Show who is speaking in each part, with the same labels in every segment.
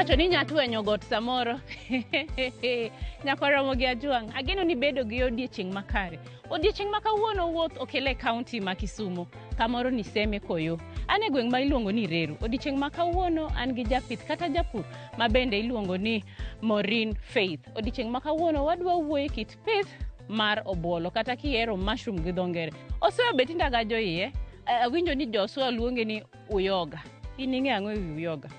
Speaker 1: Iwacho ni nya twenyo got samoro. Nyako romo gi Ajwang'. Ageno ni bedo gi odiechieng' makare. Odiechieng' ma kawuono wuoth okele e kaunti ma Kisumu, kamoro ni Seme Koyo. An e gweng' ma iluongo ni Reru. Odiechieng' ma kawuono an gi japith kata japur ma bende iluongo ni Maureen Faith. Odiechieng' ma kawuono wadwa wuoyo e kit pith mar obuolo kata kihero mushroom gi dho ngere. Osoyo be tinde agajo iye. Awinjo ni jo Oswa luonge ni uyoga. In ing'e ang'o e wi uyoga?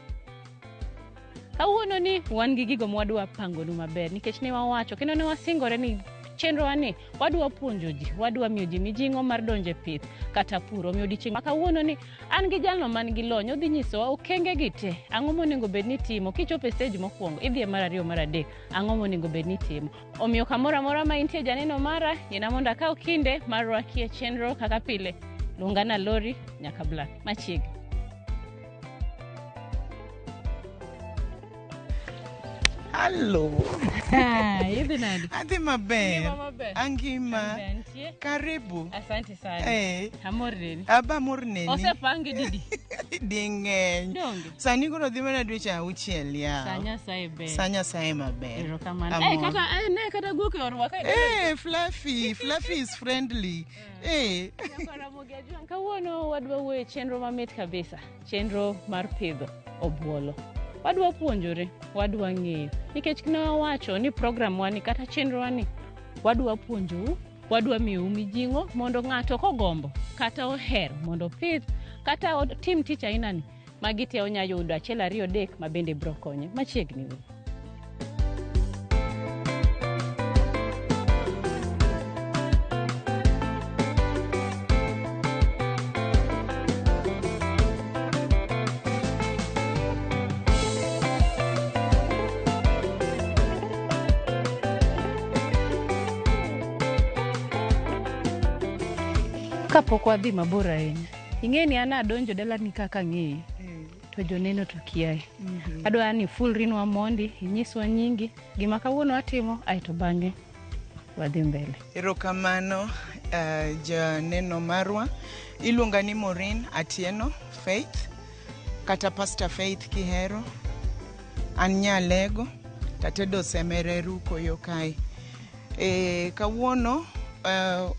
Speaker 1: Kawuono ni wan gi gigo mwadwa pangonu maber nikech ne wawacho kendo ne wasingore ni chenrowa ni wadwa puonjo ji, wadwa miyo ji mijing'o mar donjo e pith kata pur. Omiyo odiechieng' ma kawuono ni an gi jalno man gi lony, odhi nyisowa okenge gi te, ang'o monego bed ni itimo kichopo e stage mokwongo, idhi e mar ariyo, mar adek, ang'o monego bed ni itimo. Omiyo kamoro amora ma intie janeno mara, yiena mondo akaw kinde mar rwaki e chenro kaka pile. Luonga na Lori nyaka Black machiegni.
Speaker 2: Hello.
Speaker 1: Idhi nade?
Speaker 2: Adhi maber.
Speaker 1: Ngima maber.
Speaker 2: Angima.
Speaker 1: Antie.
Speaker 2: Karibu.
Speaker 1: Asante sana. Amor neni.
Speaker 2: Aba amor neni.
Speaker 1: Osepangi didi?
Speaker 2: Ding'eny.
Speaker 1: Donge.
Speaker 2: Sani koro dhi mana dweche auchiel ya.
Speaker 1: Sa Nyasaye ber.
Speaker 2: Sa Nyasaye maber.
Speaker 1: Erokamano.
Speaker 2: Amor.
Speaker 1: Kata ne kata guok e orwaka.
Speaker 2: Fluffy. Fluffy is friendly.
Speaker 1: Nyako Ramogi Ajwang', kawuono wadwa wuoyo e chenro mamit kabisa. Chenro mar pidho obuolo. Wadwa puonjore, wadwa ng'eyo. Nikech ne wawacho ni program wa ni kata chenro wa ni wadwa puonjou, wadwa miyou mijing'o mondo ng'ato kogombo kata ohero mondo opidh kata otim tich aina ni, magi te onya yudo achiel ariyo adek ma bende biro konye machiegni. Kapok wadhi mabor ahinya, ing'e ni an adonjo dalani kaka ang'eyi, to joneno to kiaye. Adwa ni ifulrinwa mondi, inyiswa nyingi, gima kawuono watimo, aeto bang'e wadhi mbele.
Speaker 2: Erokamano janeno marwa. Iluonga ni Maureen Atieno Faith, kata Pastor Faith kihero. An Nyalego, tatedo Semereru koyo kae. Kawuono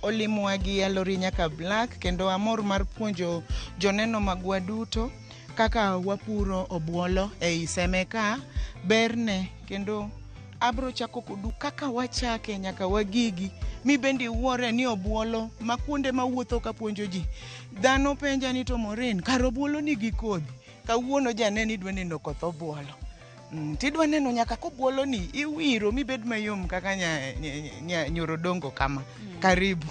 Speaker 2: olimwa gi Alori nyaka Black, kendo amor mar puonjo joneno magwa duto kaka wapuro obuolo ei Seme ka, berne, kendo abro chako kodu kaka wachake nyaka wagigi mi bende iwuore ni obuolo ma kuonde mawuotho ka puonjo ji. Dhano penja ni to Maureen, kar obuolo nigi kodhi. Kawuono janeno idwa neno koth obuolo. Tidwa neno nyaka kobuolo ni iwiro mibed mayom kaka nyorodongo kama. Karibu.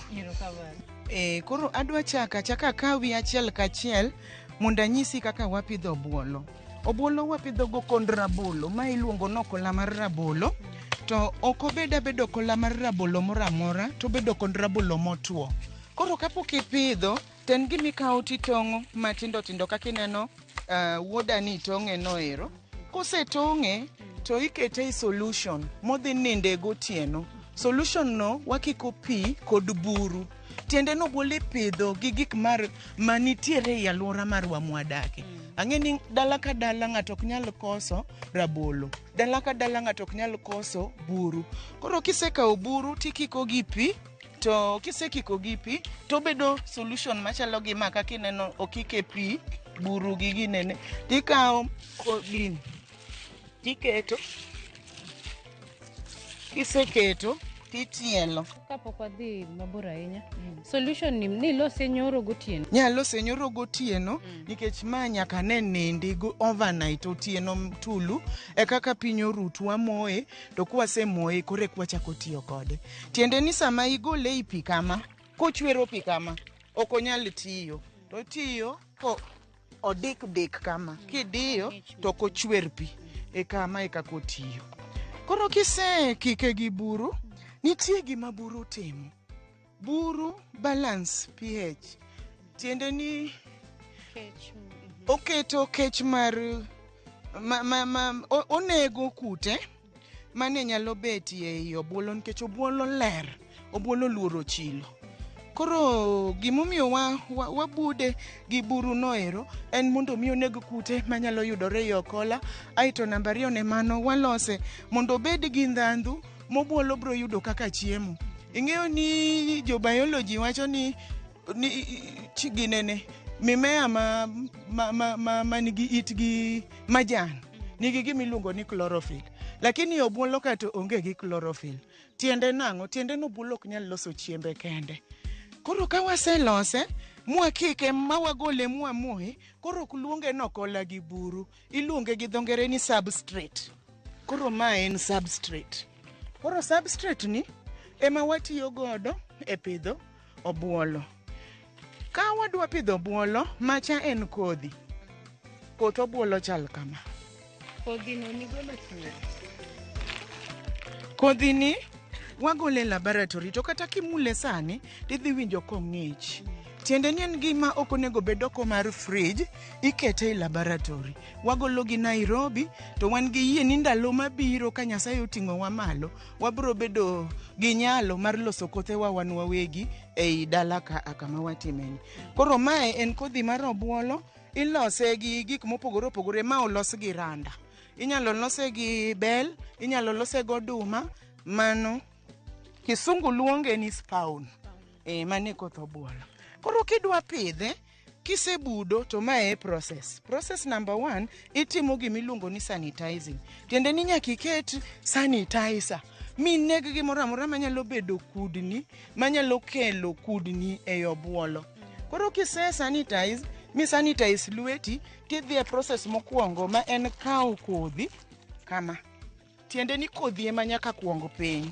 Speaker 2: Koro adwa chaka chaka kawi achiel kachiel mondo anyisi kaka wapidho obuolo. Obuolo wapidho go kond rabolo, ma iluongo ni okola mar rabolo. To ok obed abeda okola mar rabolo moro amora, to obedo kond rabolo motwo. Koro kapok ipidho, to en gima ikawo titong'o matindo tindo kaka ineno wuoda ni tong'e no ero. Kosetong'e to ikete e solution modhi ninde gotieno. Solution no wakiko pi kod buru. Tiende no obuolo ipidho gi gik mar manitiere ei alwora marwa mwadake. Ang'e ni dala ka dala ng'ato ok nyal koso rabolo. Dala ka dala ng'ato ok nyal koso buru. Koro kisekawo buru tikiko gi pi, to kisekiko gi pi to obedo solution machalo gi ma kaka ineno okike pi, buru gi ginene. Tikawo gini tiketo, kiseketo titielo.
Speaker 1: Kapok wadhi mabor ahinya, solution ni nilose nyoro gotieno.
Speaker 2: Nyalose nyoro gotieno nikech ma nyaka ne nindi go overnight otieno tulu e kaka piny orutu wamoye, to kwasemoye koro eka wachako tiyo kode. Tiende ni sama igole ei pi kama, kochwero pi kama, ok onyal tiyo. To otiyo ko odik dik kama, kidiyo to ok ochwer pi. E kama e kaka otiyo. Koro kisekike gi buru, nitie gima buru timo. Buru balance pH. Tiende ni oketo kech mar onego kute mane nyalo betie ei obuolo nikech obuolo ler, obuolo luoro chilo. Koro gimomiyo wabude gi buru noero en mondo mi oneg kute manyalo yudore ei okola. Aeto namba ariyo ne mano, walose mondo obed gi ndhandhu mobuolo bro yudo kaka chiemo. Ing'eyo ni jo biology wacho ni ginene mimea ma nigi itgi majan nigi gima iluongo ni chlorophyll, lakini obuolo ka to onge gi chlorophyll. Tiende nang'o? Tiende ni obuolo ok nyal loso chiembe kende. Koro ka waselose mwakike ma wagole mwamoye, koro ok luonge ni okola gi buru, iluonge gi dho ngere ni substrate. Koro ma en substrate. Koro substrate ni ema watiyo godo e pidho obuolo. Ka wadwa pidho obuolo, macha en kodhi. Koth obuolo chal kama.
Speaker 1: Kodhi no nigolo kure?
Speaker 2: Kodhi ni wagole e laboratory, to kata kimule sani tidhi winjo kong'ich. Tiende ni en gima ok onego bed oko mar fridge, ikete e laboratory. Wagolo gi Nairobi, to wan gi yie ni ndalo mabiro ka Nyasaye oting'owa malo, wabiro bedo gi nyalo mar loso kothewa wan wawegi ei dala ka kama watimeni. Koro mae en kodhi mar obuolo, ilose gi gik mopogore opogore ma olos gi randa. Inyalo lose gi bel, inyalo lose gi oduma, mano kisungu luonge ni spawn. E, mano e koth obuolo. Koro kidwa pidhe, kisebudo to mae e process. Process number one, itimo gimiluongo ni sanitizing. Tiende ni nyaka iket sanitizer mineg gimoro amora manyalo bedo kudni, manyalo kelo kudni ei obuolo. Koro kise sanitize, mi sanitize lweti, tidhi e process mokwongo ma en kawo kodhi kama. Tiende ni kodhi ema nyaka kuong piny.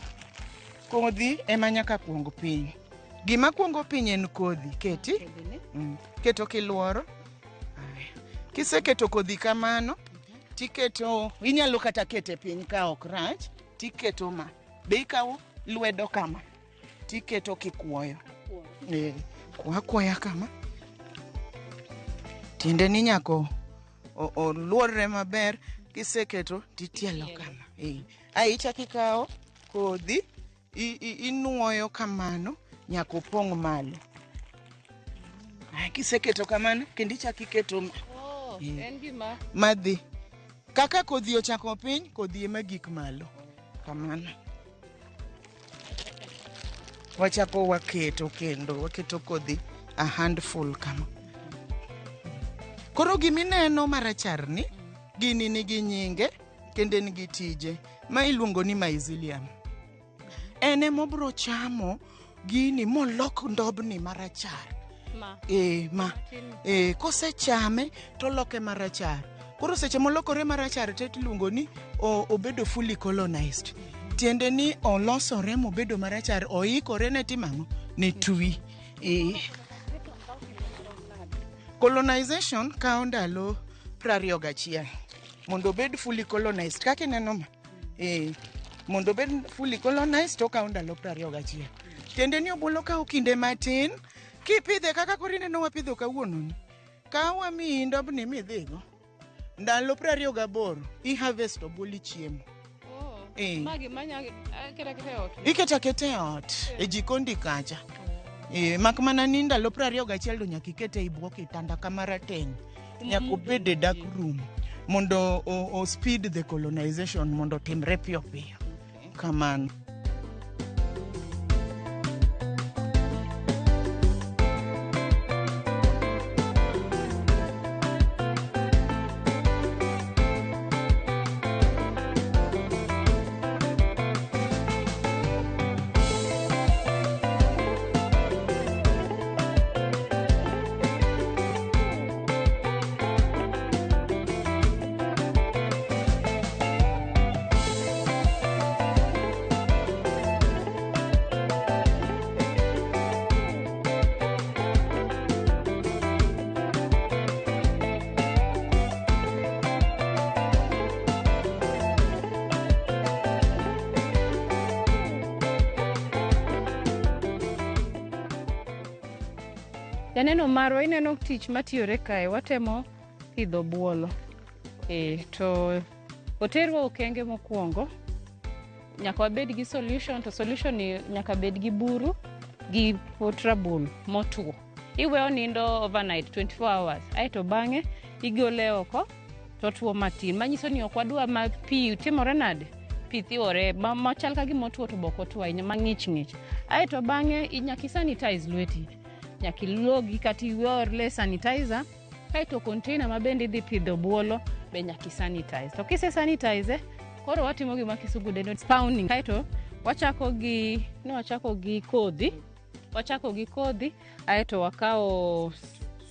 Speaker 2: Kodhi ema nyaka kuong piny. Gima kuongo piny en kodhi. Keti. Keto kiluoro. Aya. Kiseketo kodhi kamano, tiketo, inyalo kata kete piny ka ok rach, tiketo ma. Be ikawo lwedo kama, tiketo kikuoyo. Kuo akuoya kama. Tiende ni nyaka oluorre maber, kiseketo titielo kama. Ai ichako ikawo kodhi, inuoyo kamano nyaka opong' malo. Ai, kiseketo kamano kendo ichako iketo ma.
Speaker 1: Oh, en gima
Speaker 2: madhi. Kaka kodhi ochako piny, kodhi ema gik malo. Kamano. Wachako waketo kendo, waketo kodhi a handful kama. Koro gimineno marachar ni, gini nigi nyinge kendo en gi tije ma iluongo ni mycelium. En ema obiro chamo gini molok ndobni marachar.
Speaker 1: Ma.
Speaker 2: Ma. Kosechame toloke marachar. Koro seche molokore marachar te tiluongo ni obedo fully colonized. Tiende ni olosore mobedo marachar, oikore ne timo ang'o? Ne twi. Colonization kawo ndalo 21 mondo obed fully colonized. Kaka ineno ma. Mondo obed fully colonized to okawo ndalo 21. Tiende ni obuolo kawo kinde matin kipidhe kaka koro ineno wapidho kawuono ni. Ka wamiyi ndobni midhigo, ndalo 28 i harvest obuolo ichiemo.
Speaker 1: Oh, magi manya aketa aketa e ot.
Speaker 2: Iketo aketa e ot, e jikondi kacha. Mak mana ni ndalo 21 to nyaka ikete ei bwo kitanda kama rateng'. Nyaka obed e dark room mondo o speed the colonization mondo otimre piyo piyo. Kamano.
Speaker 1: Janeno marwa, ineno tich matiyore kae, watemo pidho buolo. To oterwa okenge mokwongo, nyaka wabed gi solution, to solution ni nyaka bed gi buru, gi pot rabolo motwo. Iweyo nindo overnight 24 hours. Aeto bang'e igole oko to otwo matin. Manyiso ni ok wadwa ma pi timore nade? Pi thiwore machal ka gima otwo to be ok otwo ahinya, mang'ich ng'ich. Aeto bang'e nyaka i sanitize lweti. Nyaka ilogi kata iole sanitizer. Kaeto container ma bende idhi pidho obuolo be nyaka i sanitize. To kise sanitize, koro watimo gima kisungu dendo sprouting. Kaeto wachako gi ne wachako gi kodhi. Wachako gi kodhi aeto wakawo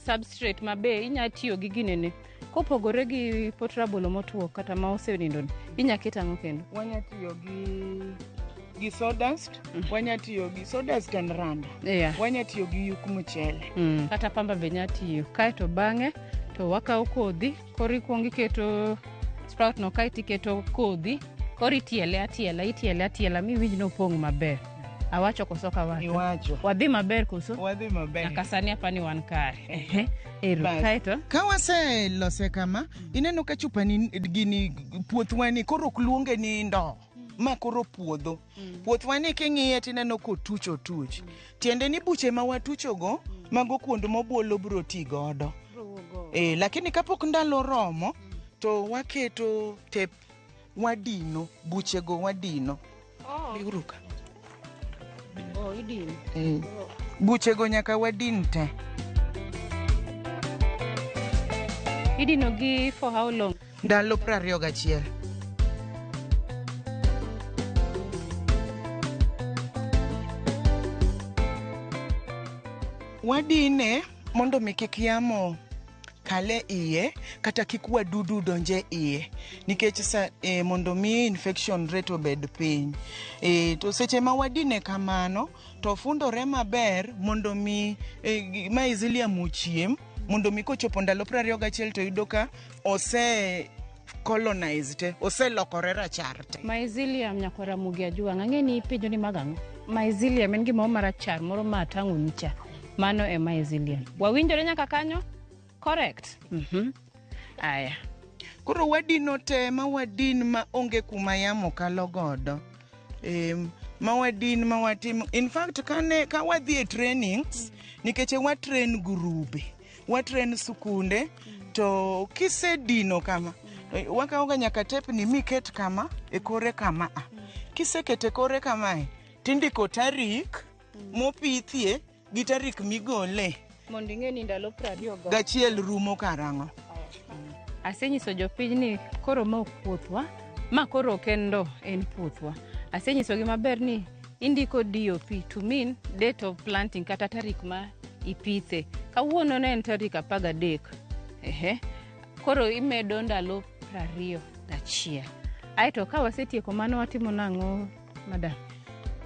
Speaker 1: substrate mabe inya tiyo gi ginene. Kopogore gi pot rabolo motwo kata ma osenindo ni, inya keto ang'o kendo?
Speaker 2: Wanya tiyo gi sawdust, wanya tiyo gi sawdust and randa. Wanya tiyo gi yuk mchele.
Speaker 1: Kata pamba be nya tiyo. Kaeto bang'e to wakawo kodhi, koro ikuongo iketo sprout no kaeto iketo kodhi, koro itiele atiela, itiele atiela miwinj ni opong' maber. Awacho koso ok awacho?
Speaker 2: Iwacho.
Speaker 1: Wadhi maber koso?
Speaker 2: Wadhi maber.
Speaker 1: Nyaka sani apani wan kare. Ero,
Speaker 2: Bas.
Speaker 1: kaeto?
Speaker 2: Ka waselose kama, ineno ka chupa ni gini puothwa ni koro ok luonge ni ndoo. Ma koro puodho. Puothwa ni king'iye tineno kotuch otuch. Tiende ni buche ma watuchogo, mago kuond mobuolo biro ti godo. Lakini kapok ndalo romo, to waketo tape, wadino, buchego wadino. Biuru ka.
Speaker 1: Oh, idino.
Speaker 2: Buchego nyaka wadin te.
Speaker 1: Idino gi for how long?
Speaker 2: Ndalo 21. Wadine mondo mi kik yamo kale iye kata kik wadudu donje iye nikech mondo mi infection rate obed piny. To seche ma wadine kamano to fundore maber mondo mi mycelium ochiem mondo mi kochopo ndalo 21 to yudo ka ose colonized te, oselokore rachar te.
Speaker 1: Mycelium nyakwara Mugi Ajwang', ang'e ni ipenjo ni mago ang'o? Mycelium en gimoro marachar moro ma atang'oni cha. Mano e mycelium. Wawinjore nyaka kanyo? Correct. Aya.
Speaker 2: Koro wadino te ma wadin ma onge kuma yamo kalo godo. Ma wadin ma watim. In fact, ka wadhi e trainings, nikech wa train grube, wa train sukunde, to kisedino kama, wakawoga nyaka tape ni miket kama, e kore kama a. Kisekete kore kamae, tindiko tarik mopithie gi tarik migole.
Speaker 1: Mondo ing'e ni ndalo 21
Speaker 2: Gachiel rumo karang'o.
Speaker 1: Asenyiso jopiny ni koro ma ok puothwa, ma koro ok en ndoo, en puothwa. Asenyisogi maber ni indiko DOP to mean date of planting kata tarik ma ipithe. Kawuono ne en tarik 13. Koro imedo ndalo 21. Aeto ka wasetieko mano watimo nang'o, madam?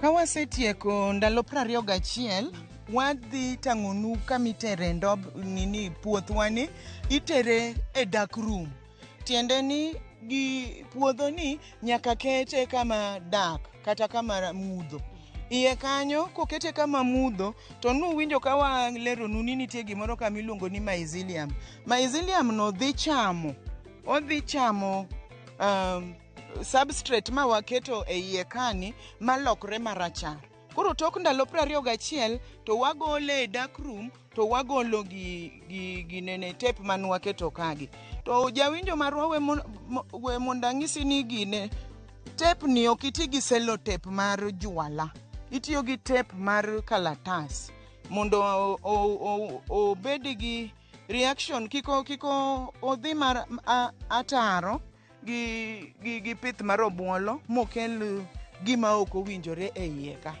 Speaker 2: Ka wasetieko ndalo 21, wadhi tang'onu kama itere ndob nini puothwa ni, itere e dark room. Tiende ni gi puodho ni nyaka kete kama dark kata kama mudho. Iye kanyo kokete kama mudho to nuwinjo ka waleronu ni nitie gimoro kama iluongo ni mycelium. Mycelium no dhi chamo, odhi chamo substrate ma waketo e iye kani malokre marachar. Koro tok ndalo 21 to wagole e dark room to wagolo gi nene tape man waketo kagi. To jawinjo marwa we mondo anyisi ni gine tape ni ok iti gi sellotape mar juala. Itiyo gi tape mar kalatas mondo obed gi reaction kik odhi mar ataro gi pith mar obuolo mokel gima ok owinjore e iye ka.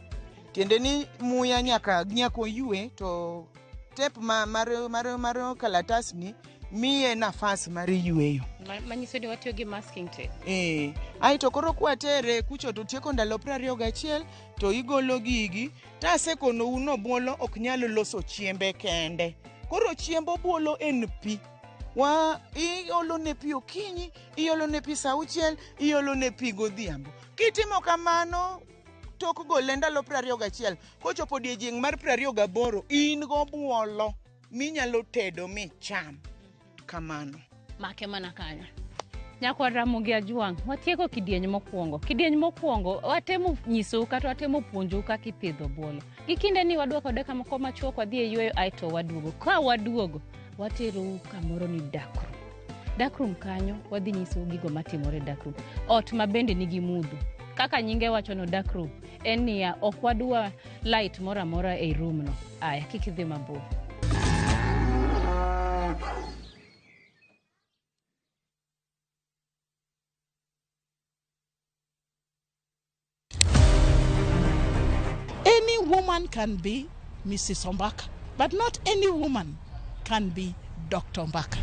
Speaker 2: Tiende ni muya nyaka oywe to tape mar kalatas ni miye nafas mar yweyo.
Speaker 1: Manyiso ni watiyo gi masking tape.
Speaker 2: Aeto koro kwatere kucho to tieko ndalo 21 to igolo gigi to asekonou ni obuolo ok nyal loso chiembe kende. Koro chiemb obuolo en pi. Wa iolo ne pi okinyi, iolo ne pi sa auchiel, iolo ne pi godhiambo. Kitimo kamano tok gole ndalo 21, kochopo odiechieng' mar 28, in gobuolo minyalo tedo micham. Kamano.
Speaker 1: Make mana kanyo. Nyakwar Ramogi Ajwang', watieko kidieny mokwongo. Kidieny mokwongo watemo nyisou kata watemo puonjou kaka ipidho obuolo. Gi kinde ni wadwa kode kamoko machuok wadhi e yueyo aeto waduogo. Ka waduogo, waterou kamoro ni darkroom. Darkroom kanyo wadhi nyisou gigo matimore e darkroom. Ot ma bende nigi mudho. Kaka nyinge wacho no darkroom, en niya ok wadwa light moro amora ei room no. Aya, kik idhi mabor.
Speaker 3: Any woman can be Mrs. Ombaka, but not any woman can be Dr. Ombaka.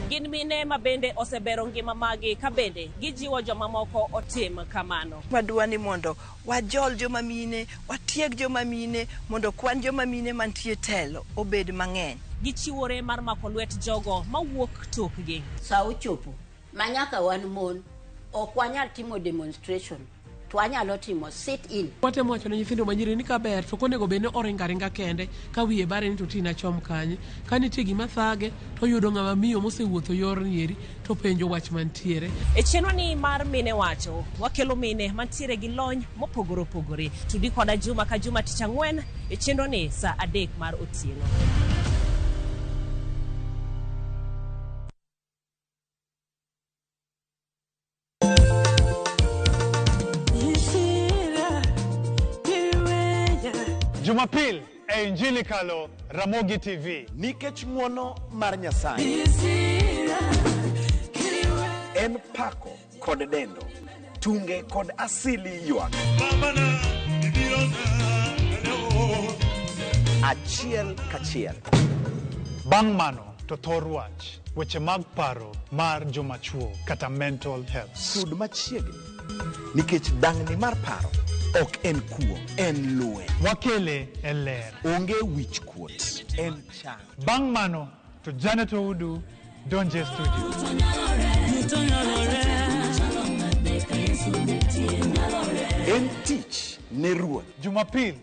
Speaker 4: Gin mine ma bende osebero ngima magi ka bende gijiwo jomamoko otim kamano.
Speaker 5: Wadwa ni mondo wajol joma mine, watieg joma mine mondo kwan joma mine mantie telo obed mang'eny.
Speaker 4: Gichiwore mar mako lwet jogo mawuok tokgi.
Speaker 6: Sa ochopo ma nyaka wan mon ok wanyal timo demonstration to wanyalo timo sit in.
Speaker 7: Watemo wacho ne nyithindo manyiri ni kaber to ok onego bed ni oringo aringa kende ka wiye bare ni to tina chom kanye. Ka nitie gima thage to oyudo ng'ama miyo mosewuotho yorni eri to penjo wach mantiere.
Speaker 4: E chenroni mar Mine Wacho, wakelo mine mantiere gi lony mopogore opogore. Tudi koda juma ka juma tich ang'wen e chenroni saa 3 mar otieno.
Speaker 8: Jumapil e Injili Kalo, Ramogi TV.
Speaker 9: Nikech ng'wono mar Nyasaye en pako kod dendo, tunge kod asili ywak. Achiel kachiel.
Speaker 8: Bang' mano to thor wach, weche mag paro mar joma chuo kata mental health.
Speaker 9: Sud machiegni nikech dang'ni mar paro ok en kuo, en lweny.
Speaker 8: Wakele e ler.
Speaker 9: Onge wich kuot, en chang.
Speaker 8: Bang' mano to Janet Oudu donje studio.
Speaker 9: En tich ne Ruoth.
Speaker 8: Jumapil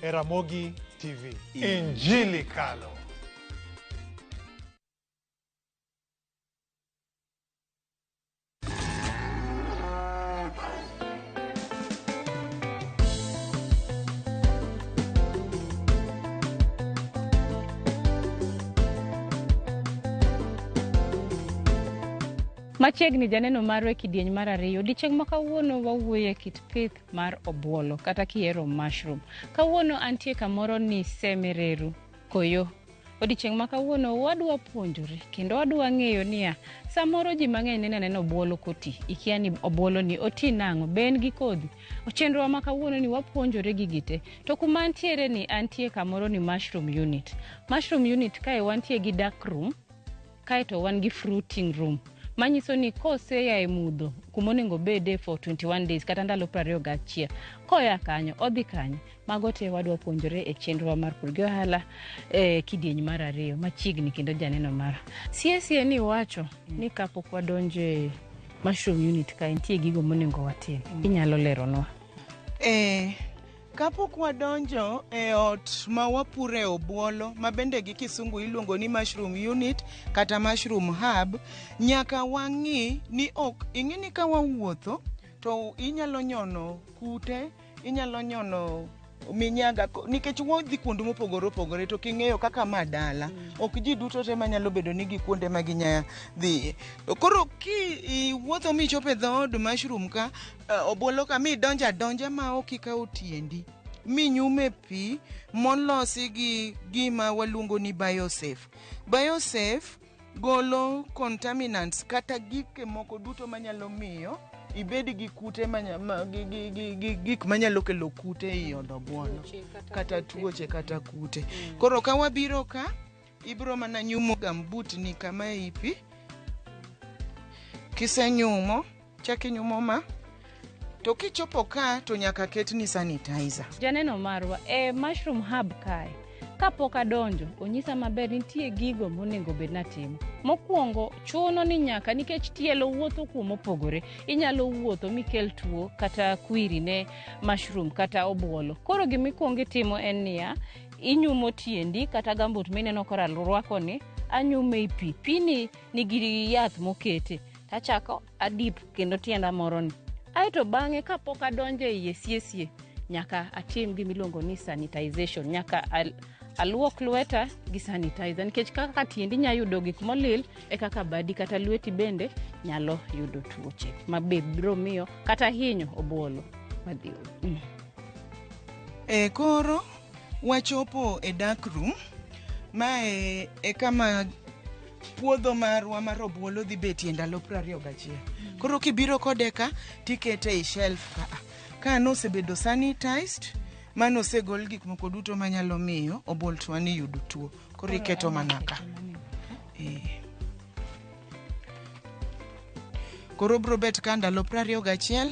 Speaker 8: e Ramogi TV. Injili Kalo.
Speaker 1: Machiegni janeno marwa e kidieny mar ariyo, odiechieng' ma kawuono wawuoyo e kit pith mar obuolo kata kihero mushroom. Kawuono antie kamoro ni Semereru, Koyo. Odiechieng' ma kawuono wadwa puonjore kendo wadwa ng'eyo niya, samoro ji mang'eny neno anena obuolo koti, ikia ni obuolo ni oti nang'o, be en gi kodhi. Chenrowa ma kawuono ni wapuonjore gigi te. To kuma antiere ni antie kamoro ni mushroom unit. Mushroom unit kae wantie gi dark room, kaeto wan gi fruiting room. Manyiso ni koseya e mudho kuma onego obede for 21 days kata ndalo 21, koya kanyo odhi kanye. Mago te wadwa puonjore e chenrowa mar pur gi ohala e kidieny mar ariyo machiegni kendo janeno mara. Sie sie ni iwacho ni kapok wadonjo e mushroom unit kae nitie gigo monego watim. Inyalo leronwa?
Speaker 2: Kapok wadonjo e ot ma wapure obuolo ma bende gi kisungu iluongo ni mushroom unit kata mushroom hub, nyaka wang'i ni ok ing'i ni ka wawuotho to inyalo nyono kute, inyalo nyono minyaga nikech wadhi kuonde mopogore opogore to king'eyo kaka ma dala ok ji duto te manyalo bedo ni gi kuonde ma ginya dhiye. Koro ki iwuotho michopo e dhood mushroom ka obuolo ka midonjo adonja ma ok ikawo tiendi minyume pi molosi gi gima waluongo ni biosafe. Biosafe golo contaminants kata gik moko duto manyalo miyo ibed gi kute gi gik manyalo kelo kute ei od obuolo kata tuoche kata kute. Koro ka wabiro ka ibiro mana nyumo gambut ni kama ei pi. Kisenyumo, chak inyumo ma to kichopo ka to nyaka ketni sanitizer.
Speaker 1: Janeno marwa e mushroom hub kae kapok adonjo onyisa maber nitie gigo monego bed natimo. Mokwongo chuno ni nyaka nikech tielo wuotho kuom opogore, inyalo wuotho mikel tuo kata kwiri ne mushroom kata obuolo. Koro gimikwongo itimo en niya, inyumo tiendi kata gambut mineno kora rwako ni, anyume ei pi. Pini nigi yath mokete. Tachako adip kendo tienda moroni. Aeto bang'e kapok adonjo e iye siesie, nyaka atim gimiluongo ni sanitization. Nyaka aluok lweta gi sanitizer nikech kaka tiendi nyalo yudo gik molil e kaka badi kata lweti bende nyalo yudo tuoche ma be biro miyo kata hinyo obuolo madhi.
Speaker 2: E koro wachopo e dark room. Mae e kama puodho marwa mar obuolo dhi betie ndalo 21. Koro kibiro kode ka tikete e shelf ka. Ka nosebedo sanitized, mano osegol gik moko duto manyalo miyo oboltwa ni yudo tuo. Koro iketo mana ka. Koro bro bet ka ndalo 21.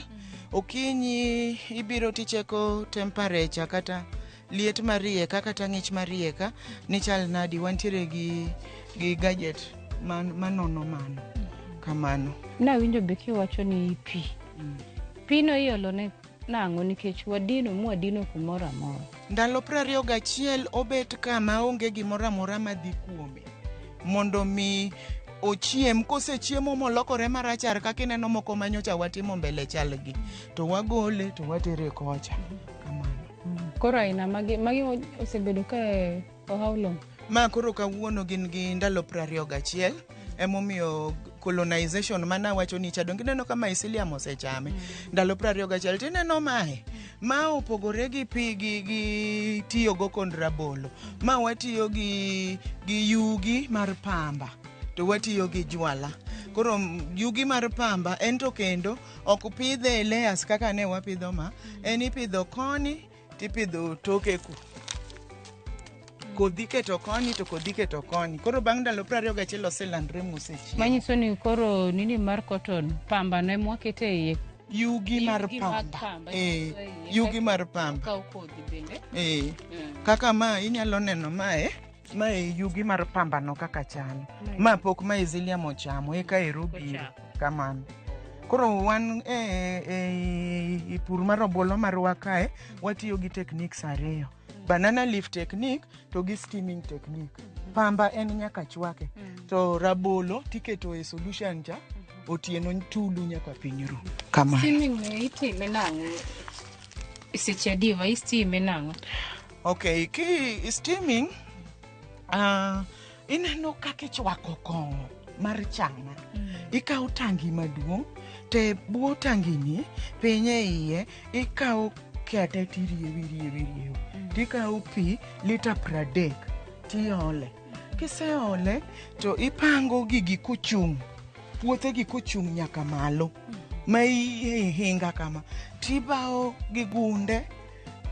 Speaker 2: Okinyi ibiro ticheko temperature kata liet mar iye ka kata ng'ich mar iye ka ni chal nadi. Wantiere gi gadget manono mano kamano.
Speaker 1: Nawinjo be kiwacho ni pi. Pino iolo ne nang'o nikech wadino mwadino kumoro amora.
Speaker 2: Ndalo 21 obet ka maonge gimoro amora madhi kuome mondo mi ochiem. Kosechiemo molokore marachar kaka ineno moko manyocha watimo mbele chalgi, to wagole to watere kocha kamano.
Speaker 1: Koro aina magi osebedo ka for how long?
Speaker 2: Ma koro kawuono gin gi ndalo 21. Emomiyo colonization mana wacho ni cha donge ineno ka mycelium osechame ndalo 21. Tineno mae ma opogore gi pi gi tiyogo kod rabolo. Ma watiyo gi yugi mar pamba to watiyo gi jwala. Koro yugi mar pamba en to kendo ok pidhe e layers kaka ne wapidho ma. En ipidho koni tipidho toke ku. Kodhi keto koni to kodhi keto koni. Koro bang' ndalo 21 oselandre mosechiek.
Speaker 1: Manyiso ni koro nini mar cotton pamba ne mwakete iye.
Speaker 2: Yugi mar pamba. Yugi mar pamba.
Speaker 1: Okaw kodhi bende.
Speaker 2: Kaka ma inyalo neno mae. Mae yugi mar pamba no kaka chalo. Ma pok mycelium ochamo eka ero biro kamano. Koro wan e pur mar obuolo marwa kae watiyo gi techniques ariyo. Banana leaf technique to gi steaming technique. Pamba en nyaka chwake. To rabolo tiketo e solution cha otieno tulu nyaka piny ru. Kamano.
Speaker 1: Steaming ne itime nang'o? Seche adi wa istime nang'o?
Speaker 2: Okay, ki steaming ineno kaka ichwako kong'o mar chang'a. Ikawo tangi maduong' te bwo tangini piny e iye ikawo kete tiriew. Tikawo pi lita 30 tiole. Kiseole to ipango gigi kochung', puothegi kochung' nyaka malo ma ihinga kama. Tibawo gi gunde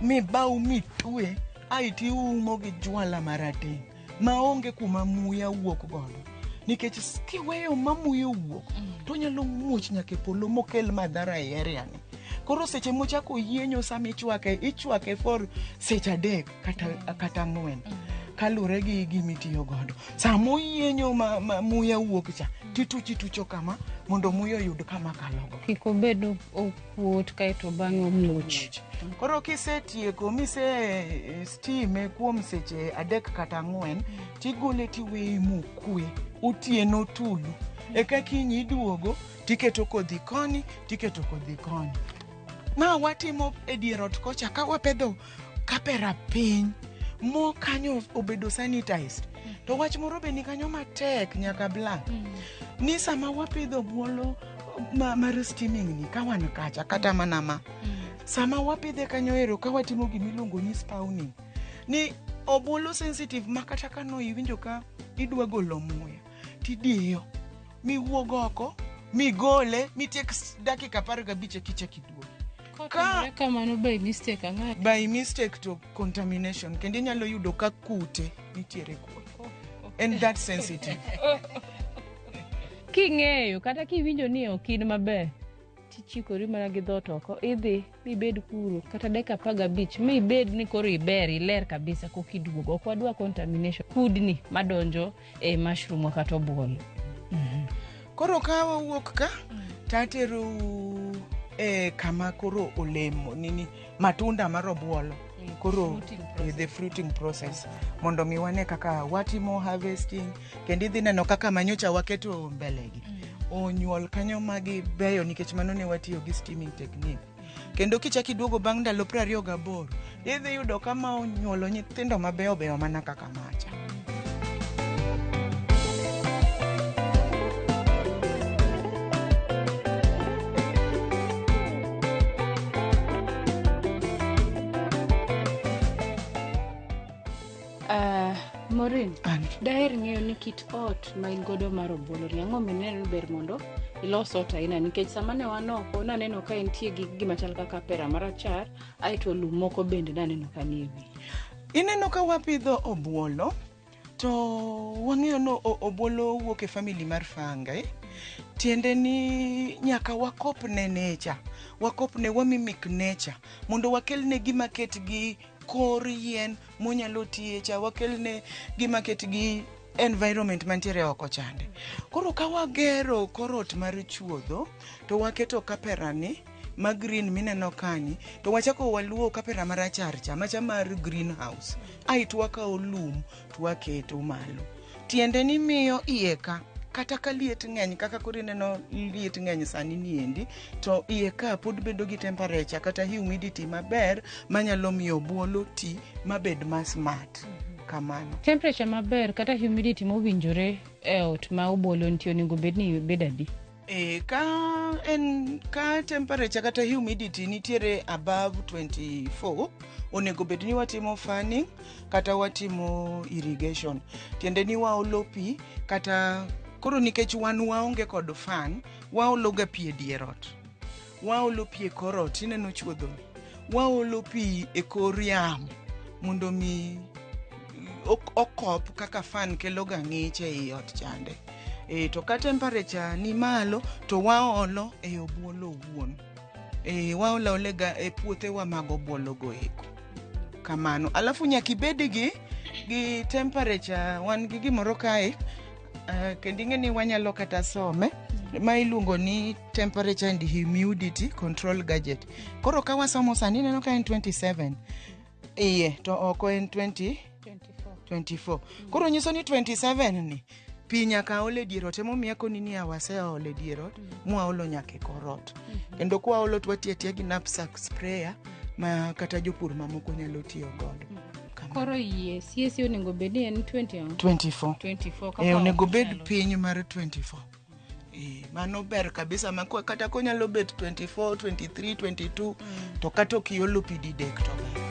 Speaker 2: mibaw mitwe ae tiumo gi jwala marateng' maonge kuma muya wuok godo. Nikech kiweyo ma muya owuok to onyalo muoch nyaka e polo mokel madhara e area ni. Koro seche mochako yienyo sama ichwake, ichwake for seche 3 kata 4 kalure gi gimitiyo godo. Sama oyienyo ma muya wuok cha, titucho kama mondo muya oyud kama kalogo.
Speaker 1: Kik obed okuot kaeto bang'e omuoch.
Speaker 2: Koro kisetieko mise steame kuom seche 3 kata 4, tigole tiweye mokwe otieno tulu. Eka kiny iduogo tiketo kodhi koni, tiketo kodhi koni. Ma watimo e dier ot kocha ka wapedho kapera piny mo kanyo obedo sanitized. To wach moro be ni kanyo matek nyaka black. Ni sama wapidho obuolo mar steaming ni ka wan kacha kata mana ma. Sama wapidhe kanyo ero ka watimo gimiluongo ni spawning. Ni obuolo sensitive ma kata kano iwinjo ka idwa golo muya tidiyo miwuog oko migole mitiek dakika 15 kichak iduogi.
Speaker 1: Ka kamano by mistake ang'o?
Speaker 2: By mistake to contamination kendo inyalo yudo ka kute nitiere kuome. And that sensitive.
Speaker 1: King'eyo kata kiwinjo ni ok in maber, tichikori mana gi dhoot oko, idhi mibed kuro kata dakika 15 mibed ni koro iber iler kabisa koka iduogo. Ok wadwa contamination, kudni madonjo e mushroom kata obuolo.
Speaker 2: Koro ka wawuok ka taterou e kama koro olemo nini matunda mar obuolo. Koro the fruiting process mondo mi wane kaka watimo harvesting kendo idhi neno kaka manyocha waketo mbelegi. onyuol kanyo ma gibeyo nikech mano ne watiyo gi steaming technique. Kendo kichak iduogo bang' ndalo 28, idhi yudo ka ma onyuolo nyithindo mabeyo beyo mana kaka macha.
Speaker 1: Maureen,
Speaker 2: An.
Speaker 1: daher ng'eyo ni kit ot ma in godo mar obuolo ni ang'o mineno ni ber mondo ilos ot aina nikech sama ne wan oko naneno ka entie gi gima chal kaka pera marachar aeto lum moko bende naneno ka nie wiye.
Speaker 2: Ineno ka wapidho obuolo to wang'eyo ni obuolo wuok e family mar fungi. Tiende ni nyaka wakop ne nature, wakop ne wamimic nature mondo wakelne gima ket gi kor yien monyalo tiye cha, wakelne gima ket gi environment mantiere oko chande. Koro ka wagero korot mar chuodho to waketo kapera ni ma green mineno kani to wachako waluwo kapera marachar cha macha mar greenhouse, aeto wakawo lum to waketo malo. Tiende ni miyo iye ka kata ka liet ng'eny kaka koro ineno liet ng'eny sani niendi to iye ka pod bedo gi temperature kata humidity maber manyalo miyo obuolo ti mabed ma smart kamano.
Speaker 1: Temperature maber kata humidity mowinjore e ot ma obuolo nitie onego bed ni bed adi?
Speaker 2: Ka en ka temperature kata humidity nitiere above 24 onego bed ni watimo fanning kata watimo irrigation. Tiende ni waolo pi kata koro nikech wan waonge kod fan, waolo ga pi e dier ot. Waolo pi e kor ot, ineno chuodho ni. Waolo pi e kor yamo mondo mi okop kaka fan kelo ga ng'ich ei ot chande. To ka temperature ni malo to waolo e obuolo owuon. Waolo aola e puothewa mag obuolo go eko. Kamano. Alafu nyaka ibed gi temperature, wan gi gimoro kae, kendo ing'e ni wanyalo kata some ma iluongo ni temperature and humidity control gadget. Koro ka wasomo sani ineno ka en 27 iye to oko en 24. Koro nyiso ni 27 ni pi nyaka ol e dier ot, emomiyo akoni ni waseolo e dier ot mwaolo nyaka e kor ot. Kendo kwaolo to watiyo atiya gi knapsack sprayer ma kata jopur mamoko nyalo tiyo godo.
Speaker 1: Koro yie sie onego bed ni en 20 ang'o?
Speaker 2: 24.
Speaker 1: 24 kaka
Speaker 2: Onego bed
Speaker 1: ochalo.
Speaker 2: piny mar 24. Mano ber kabisa ma kata konyalo bet 24, 23, 22 to kata ok iolo pi didek to ber.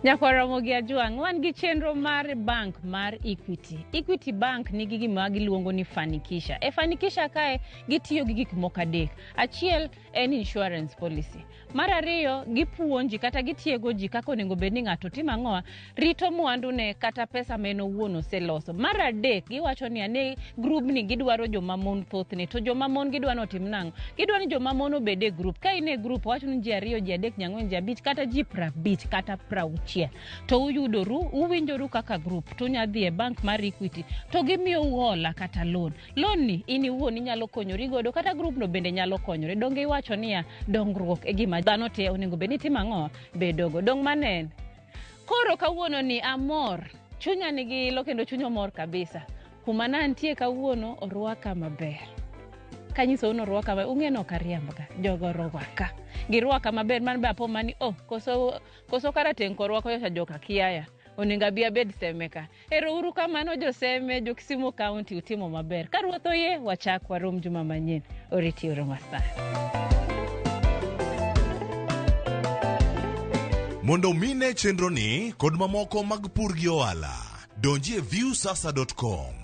Speaker 1: Nyakwaramogi Ajwang', wan gi chenro mar bank mar Equity. Equity Bank nigi gima giluongo ni Fanikisha. E Fanikisha kae gitiyo gi gik moko adek. Achiel en insurance policy. Mar ariyo, gipuonji kata gitiego ji kaka onego bed ni ng'ato timo ang'owa, rito mwandune kata pesa ma en owuon oseloso. Mar adek, giwacho ni ane grubni gidwaro joma mon thothne, to joma mon gidwa ni otim nang'o? Gidwa ni joma mon obed e grup. Ka in e grup, wacho ni ji 2, ji 3, ji 4, ji 5 kata ji 50 kata 60. To uyudoru, uwinjoru kaka grup, to unya dhi e bank mar Equity, to gimiyou hola kata loan. Loan ni in iwuon inyalo konyori godo, kata grup no bende nyalo konyore. Donge iwacho niya, dongruok e gima dhano te onego bed ni timo ang'o? Bedogo. Dong manen. Koro kawuono ni amor, chunya nigi ilo kendo chunya omor kabisa. Kuma nantie kawuono orwaka maber. Kanyisou ni orwaka maber, ung'e ni ok ariambga, jogo orwaka. Girwaka maber, man be apo mani, oh, koso karateng' korwako cha joka kiaya. Onego abi abed Seme ka. Ero uru kamano jo Seme, jo Kisumu County, utimo maber. Ka Ruoth oyie, wachak warom juma manyien. Oriti uru masaa.
Speaker 10: Mondo mine chenro ni kod mamoko mag pur gi ohala, donji e viusasa.com.